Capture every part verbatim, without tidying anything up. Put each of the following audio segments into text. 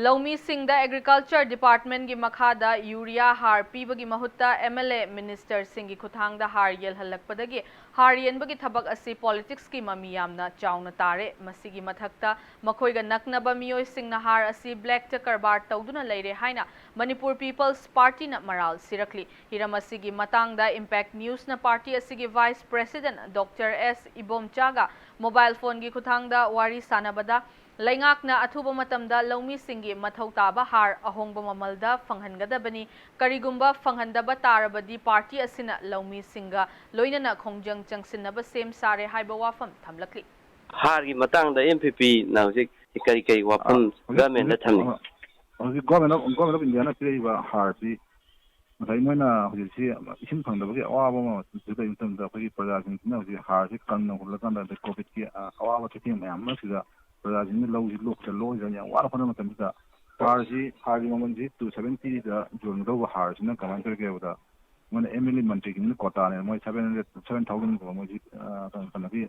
ꯂꯧꯃꯤꯁꯤꯡꯗ Agriculture Departmentꯀꯤ ꯃꯈꯥꯗ urea ꯍꯥꯔ ꯄꯤꯕꯒꯤ ꯃꯍꯨꯠꯇ MLA Ministerꯁꯤꯡꯒꯤ ꯈꯨꯠꯊꯥꯡꯗ ꯍꯥꯔ ꯌꯦꯜꯍꯜꯂꯛꯄꯗꯒꯤ ꯍꯥꯔ ꯌꯦꯟꯕꯒꯤ ꯊꯕꯛ ꯑꯁꯤ politicsꯀꯤ ꯃꯃꯤ ꯌꯥꯝꯅ ꯆꯥꯎꯅ ꯇꯥꯔꯦ꯫ ꯃꯁꯤꯒꯤ ꯃꯊꯛꯇ ꯃꯈꯣꯏꯒ ꯅꯛꯅꯕ ꯃꯤꯑꯣꯏꯁꯤꯡꯅ ꯍꯥꯔ ꯑꯁꯤ blackꯇ ꯀꯔꯕꯥꯔ ꯇꯧꯗꯨꯅ ꯂꯩꯔꯦ ꯍꯥꯏꯅ Manipur People's Partyꯅ ꯃꯔꯥꯜ ꯁꯤꯔꯛꯂꯤ꯫ ꯍꯤꯔꯝ ꯑꯁꯤꯒꯤ ꯃꯇꯥꯡꯗ Impact Newsꯅ party ꯑꯁꯤꯒꯤ Vice President Doctor S ꯏꯕꯣꯝꯆꯥꯒ mobile phoneꯒꯤ ꯈꯨꯠꯊꯥꯡꯗ ꯋꯥꯔꯤ ꯁꯥꯟꯅꯕꯗ, ꯂꯩꯉꯥꯛꯅ ꯑꯊꯨꯕ ꯃꯇꯝꯗ ꯂꯧꯃꯤꯁꯤꯡꯒꯤ ꯃꯊꯧ ꯇꯥꯕ ꯍꯥꯔ ꯑꯍꯣꯡꯕ ꯃꯃꯜꯗ ꯐꯪꯍꯟꯒꯗꯕꯅꯤ꯫ ꯀꯔꯤꯒꯨꯝꯕ ꯐꯪꯍꯟꯗꯕ ꯇꯥꯔꯕꯗꯤ party ꯑꯁꯤꯅ ꯂꯧꯃꯤꯁꯤꯡꯒ ꯂꯣꯏꯅꯅ ꯈꯣꯡꯖꯪ ꯆꯪꯁꯤꯟꯅꯕ ꯁꯦꯝ ꯁꯥꯔꯦ ꯍꯥꯏꯕ ꯋꯥꯐꯝ ꯊꯝꯂꯛꯂꯤ꯫ ꯍꯥꯔꯒꯤ ꯃꯇꯥꯡꯗ MPPꯅ ꯍꯧꯖꯤꯛ ꯀꯔꯤ ꯀꯔꯤ ꯋꯥꯐꯝ ꯍꯧꯖꯤꯛ governmentꯗ ꯍꯧꯖꯤꯛ ꯊꯝꯃꯤ? ꯍꯧꯖꯤꯛ Government of, Government of Indiaꯅ ꯄꯤꯔꯛꯏꯕ ꯍꯥꯔꯁꯤ ꯉꯁꯥꯏ ꯃꯣꯏꯅ ꯍꯧꯖꯤꯛꯁꯤ ꯏꯁꯤꯡ ꯐꯪꯗꯕꯒꯤ ꯑꯋꯥꯕ ꯑꯃ ꯂꯩꯕ ꯃꯇꯝꯗ ꯑꯩꯈꯣꯏꯒꯤ ꯄ꯭ꯔꯖꯥꯁꯤꯡꯁꯤꯅ ꯍꯧꯖꯤꯛ ꯍꯥꯔꯁꯤ ꯀꯪꯅ ꯍꯨꯜꯂꯀꯥꯟꯗ ꯑꯗꯩ COVIDꯀꯤ ꯑꯋꯥꯕ ꯆꯩꯊꯦꯡ ꯃꯌꯥꯝ ꯑꯃ ꯁꯤꯗ ꯄ꯭ꯔꯖꯥꯁꯤꯡꯅ ꯂꯧꯁꯤ ꯂꯣꯛꯄꯗ ꯂꯣꯛꯏꯗꯅ ꯌꯥꯝ ꯋꯥꯅ ꯍꯣꯠꯅꯕ ꯃꯇꯝꯁꯤꯗ ꯍꯥꯔꯁꯤ ꯍꯥꯔꯒꯤ ꯃꯃꯜꯁꯤ two seventyꯗ ꯌꯣꯟꯒꯗꯧꯕ ꯍꯥꯔꯁꯤꯅ ꯀꯃꯥꯏꯅ ꯇꯧꯔꯒꯦ ꯍꯥꯏꯕꯗ ꯃꯣꯏꯅ MLA ꯃꯟꯇ꯭ꯔꯤꯒꯤꯅ quotaꯅꯦ ꯃꯣꯏ seven hundred seven thousand ꯃꯣꯏꯁꯤ ꯀꯩꯅꯣꯒꯤ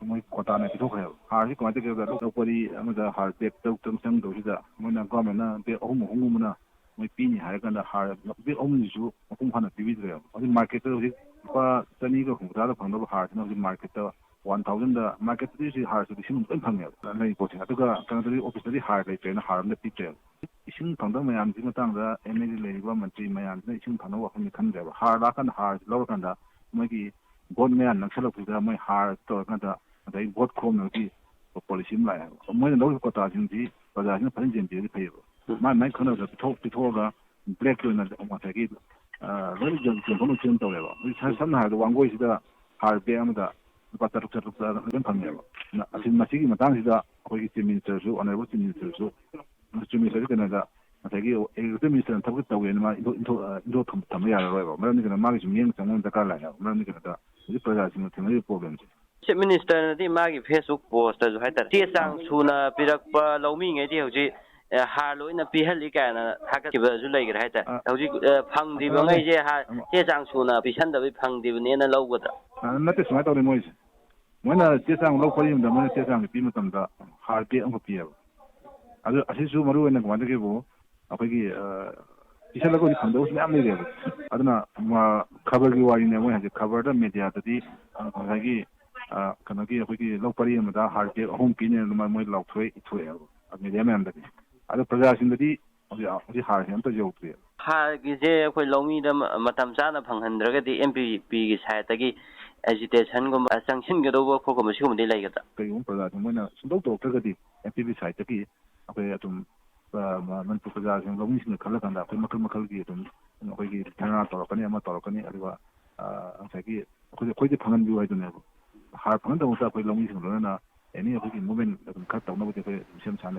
ꯃꯣꯏ quotaꯅ ꯄꯤꯊꯣꯛꯈ꯭ꯔꯦꯕ꯫ ꯍꯥꯔꯁꯤ ꯀꯃꯥꯏꯅ ꯇꯧꯒꯦ ꯍꯥꯏꯕꯗ ꯂꯧ ꯄꯔꯤ ꯑꯃꯗ ꯍꯥꯔ bag ꯇꯔꯨꯛ ꯇꯔꯨꯛ ꯆꯪꯗꯧꯁꯤꯗ ꯃꯣꯏꯅ governmentꯅ bag ꯑꯍꯨꯝ ꯑꯍꯨꯝꯒꯨꯝꯕꯅ ꯃꯣꯏ ꯄꯤꯅꯤ ꯍꯥꯏꯔꯀꯥꯟꯗ ꯍꯥꯔ bag ꯑꯍꯨꯝꯁꯤꯁꯨ ꯃꯄꯨꯡ ꯐꯥꯅ ꯄꯤꯕꯤꯗ꯭ꯔꯦꯕ꯫ ꯍꯧꯖꯤꯛ marketꯇ ꯍꯧꯖꯤꯛ ꯂꯨꯄꯥ ꯆꯅꯤꯒ ꯍꯨꯝꯐꯨꯇꯔꯥꯗ ꯐꯪꯗꯧꯕ ꯍꯥꯔꯁꯤꯅ ꯍꯧꯖꯤꯛ marketꯇ one thousandꯗ marketꯇꯗꯤ ꯁꯤ ꯍꯥꯔꯁꯤ ꯂꯤꯁꯤꯡ ꯑꯃ ꯂꯣꯏ ꯐꯪꯉꯦꯕ ꯂꯩ ꯄꯣꯠꯁꯦ꯫ ꯑꯗꯨꯒ ꯀꯩꯅꯣꯗꯗꯤ officeꯇꯗꯤ ꯍꯥꯔ ꯂꯩꯇ꯭ꯔꯦꯅ ꯍꯥꯔ ꯑꯝꯇ ꯄꯤꯗ꯭ꯔꯦꯕ꯫ ꯏꯁꯤꯡ ꯐꯪꯗꯕ ꯃꯌꯥꯝꯁꯤ ꯃꯇꯥꯡꯗ MLAꯗ ꯂꯩꯔꯤꯕ ꯃꯟꯇ꯭ꯔꯤ ꯃꯌꯥꯝꯁꯤꯅ ꯏꯁꯤꯡ ꯐꯪꯅꯕ ꯋꯥꯐꯝꯗꯤ ꯈꯟꯗ꯭ꯔꯦꯕ꯫ ꯍꯥꯔ ꯂꯥꯛꯀꯥꯟꯗ ꯍꯥꯔꯁꯤ ꯂꯧꯔꯀꯥꯟꯗ ꯃꯣꯏꯒꯤ vote ꯃꯌꯥ ꯅꯛꯁꯜꯂꯛꯄꯁꯤꯗ ꯃꯣꯏ ꯍꯥꯔ ꯇꯧꯔꯀꯥꯟꯗ ꯉꯁꯥꯏ vote ꯈꯣꯝꯅꯕꯒꯤ policy ꯑꯃ ꯂꯥꯛꯑꯦꯕ꯫ ꯃꯣꯏꯅ ꯂꯧꯔꯤꯕ quotaꯁꯤꯡꯁꯤ ꯄ꯭ꯔꯖꯥꯁꯤꯡꯅ ꯐꯖꯅ ꯌꯦꯡꯕꯤꯔꯗꯤ ꯐꯩꯌꯦꯕ꯫ ꯃꯥꯏ ꯃꯥꯏ ꯈꯪꯅꯕꯗ ꯄꯤꯊꯣꯛ ꯄꯤꯊꯣꯛꯑꯒ blackꯀꯤ ꯑꯣꯏꯅ ꯉꯁꯥꯏꯒꯤ ꯂꯣꯏꯅ ꯌꯣꯟꯊꯣꯛ ꯌꯣꯟꯊꯣꯛ ꯇꯧꯔꯦꯕ꯫ ꯍꯧꯖꯤꯛ ꯁꯝꯅ ꯍꯥꯏꯔꯕꯗ ꯋꯥꯡꯒꯣꯏꯁꯤꯗ ꯍꯥꯔ bag ꯑꯃꯗ ꯂꯨꯄꯥ ꯇꯔꯨꯛ ꯆꯥꯇ꯭ꯔꯨꯛ ꯆꯥꯇ꯭ꯔꯨꯛ ꯂꯣꯏ ꯐꯪꯉꯦꯕ꯫ ꯑꯁꯤ ꯃꯁꯤꯒꯤ ꯃꯇꯥꯡꯁꯤꯗ ꯑꯩꯈꯣꯏꯒꯤ Chief Ministerꯁꯨ, Honourable Chief Ministerꯁꯨ, Chief Ministerꯁꯨ ꯀꯩꯅꯣꯗ ꯉꯁꯥꯏꯒꯤ Agriculture Ministerꯅ ꯊꯕꯛ ꯇꯧꯋꯦꯅ ꯃꯥ ꯏꯟꯊꯣꯛ ꯏꯟꯊꯣꯛ ꯏꯟꯊꯣꯛ ꯊꯝ- ꯊꯝꯕ ꯌꯥꯔꯔꯣꯏꯕ꯫ ꯃꯔꯝꯗꯤ ꯀꯩꯅꯣ ꯃꯥꯒꯤꯁꯨ ꯃꯤꯠꯌꯦꯡ ꯆꯪꯕ ꯑꯃ ꯗꯔꯀꯥꯔ ꯂꯥꯛꯑꯦꯕ꯫ ꯃꯔꯝꯗꯤ ꯀꯩꯅꯣꯗ ꯍꯧꯖꯤꯛ ꯄ꯭ꯔꯖꯥꯁꯤꯡꯅ ꯊꯦꯡꯅꯔꯤꯕ problemꯁꯦ꯫ Chief Ministerꯅꯗꯤ ꯃꯥꯒꯤ Facebook postꯇꯁꯨ ꯍꯥꯏꯇꯥꯔꯦ ꯆꯦ ꯆꯥꯡ ꯁꯨꯅ ꯄꯤꯔꯛꯄ ꯂꯧꯃꯤꯉꯩꯗꯤ ꯍꯧꯖꯤꯛ ꯑꯦ, ꯍꯥꯔ ꯂꯣꯏꯅ ꯄꯤꯍꯜꯂꯤ ꯀꯥꯏꯅ ꯊꯥꯒꯠꯈꯤꯕꯁꯨ ꯂꯩꯈ꯭ꯔꯦ ꯍꯥꯏꯇꯥꯔꯦ꯫ ꯑ, ꯍꯧꯖꯤꯛ ꯑꯦ, ꯐꯪꯗ꯭ꯔꯤꯕꯉꯩꯁꯦ ꯍꯥꯔ ꯑꯃ- ꯆꯦ ꯆꯥꯡ ꯁꯨꯅ ꯄꯤꯁꯟꯗꯕꯩ ꯐꯪꯗ꯭ꯔꯤꯕꯅꯦꯅ ꯂꯧꯒꯗ꯭ꯔꯥ? ꯑ, ꯅꯠꯇꯦ, ꯁꯨꯃꯥꯏꯅ ꯇꯧꯅꯤ ꯃꯣꯏꯁꯦ꯫ ꯃꯣꯏꯅ ꯆꯦ ꯆꯥꯡ ꯂꯧ ꯈꯣꯠꯂꯤ ꯃꯇꯝꯗ ꯃꯣꯏꯅ ꯆꯦ ꯆꯥꯡꯁꯦ ꯄꯤꯕ ꯃꯇꯝꯗ ꯍꯥꯔ bag ꯑꯃꯈꯛ ꯄꯤꯌꯦꯕ꯫ ꯑꯗꯨ ꯑꯁꯤꯁꯨ ꯃꯔꯨ ꯑꯣꯏꯅ ꯀꯃꯥꯏꯅ ꯇꯧꯒꯦꯕꯨ, ꯑꯩꯈꯣꯏꯒꯤ, ꯑ, ꯄꯤꯁꯜꯂꯒ ꯍꯧꯖꯤꯛ ꯐꯪꯗꯕꯁꯨ ꯃꯌꯥꯝ ꯂꯩꯔꯦꯕ꯫ ꯑꯗꯨꯅ, ꯃ, ꯈꯕꯔꯒꯤ ꯋꯥꯔꯤꯅꯦ ꯃꯣꯏ ꯍꯥꯏꯁꯦ꯫ ꯈꯕꯔꯗ, ꯃꯦꯗꯤꯌꯥꯗꯗꯤ, ꯑ, ꯉꯁꯥꯏꯒꯤ, ꯑ, ꯀꯩꯅꯣꯒꯤ, ꯑꯩꯈꯣꯏꯒꯤ ꯂꯧ ꯄꯔꯤ ꯑꯃꯗ ꯍꯥꯔ ꯕꯦꯒ ꯑꯍꯨꯝ ꯄꯤꯅꯦꯅ ꯑꯗꯨꯃꯥꯏꯅ ꯃꯣꯏ ꯂꯥꯎꯊꯣꯛꯑꯦ, ꯏꯊꯣꯛꯑꯦꯕ, ꯑ, ꯃꯦꯗꯤꯌꯥ ꯃꯌꯥꯝꯗꯗꯤ꯫ ꯑꯗꯣ ꯄ꯭ꯔꯖꯥꯁꯤꯡꯗꯗꯤ ꯍꯧꯖꯤꯛ, ꯍꯧꯖꯤꯛ ꯍꯥꯔꯁꯦ ꯑꯝꯇ ꯌꯧꯗ꯭ꯔꯤ꯫ ꯍꯥꯔꯒꯤꯁꯦ ꯑꯩꯈꯣꯏ ꯂꯧꯃꯤꯗ ꯃ-, ꯃꯇꯝ ꯆꯥꯅ ꯐꯪꯍꯟꯗ꯭ꯔꯒꯗꯤ ꯑꯦꯝ ꯄꯤ ꯄꯤꯒꯤ ꯁꯥꯏꯠꯇꯒꯤ ꯑꯦꯖꯤꯇꯦꯁꯟꯒꯨꯝꯕ, ꯑ, ꯆꯪꯁꯤꯟꯒꯗꯧꯕ ꯈꯣꯠꯀꯨꯝꯕ ꯁꯤꯒꯨꯝꯕꯗꯤ ꯂꯩꯒꯗ꯭ꯔꯥ? ꯀꯩꯒꯨꯝꯕ ꯄ꯭ꯔꯖꯥꯁꯤꯡ ꯃꯣꯏꯅ ꯁꯨꯡꯇꯧ ꯇꯧꯔꯛꯇ꯭ꯔꯒꯗꯤ, ꯑꯦꯝ ꯄꯤ ꯄꯤ ꯁꯥꯏꯠꯇꯒꯤ ꯑꯩꯈꯣꯏ ꯑꯗꯨꯝ, ꯑ, ꯃ-, ꯃꯅꯤꯄꯨꯔ ꯄ꯭ꯔꯖꯥꯁꯤꯡ, ꯂꯧꯃꯤꯁꯤꯡꯅ ꯈꯜꯂꯀꯥꯟꯗ ꯑꯩꯈꯣꯏ ꯃꯈꯜ ꯃꯈꯜꯒꯤ ꯑꯗꯨꯝ ꯑꯩꯈꯣꯏꯒꯤ ꯙꯔꯅꯥ ꯇꯧꯔꯛꯀꯅꯤ, ꯑꯃ ꯇꯧꯔꯛꯀꯅꯤ, ꯑꯗꯨꯒ, ꯑ, ꯉꯁꯥꯏꯒꯤ ꯑꯩꯈꯣꯏ, ꯑꯩꯈꯣꯏꯗꯤ ꯐꯪꯍꯟꯕꯤꯌꯨ ꯍꯥꯏꯗꯨꯅꯦꯕ꯫ ꯍꯥꯔ ꯐꯪꯍꯟꯗꯕꯃꯛꯇ ꯑꯩꯈꯣꯏ ꯂꯧꯃꯤꯁꯤꯡ ꯂꯣꯏꯅꯅ ꯑꯦꯅꯤ ꯑꯩꯈꯣꯏꯒꯤ ꯃꯨꯞꯃꯦꯟ ꯑꯗꯨꯝ ꯈꯔ ꯇꯧꯅꯕꯗꯤ ꯑꯩꯈꯣꯏ ꯑꯗꯨꯝ ꯁꯦꯝ ꯁꯥꯅꯤ꯫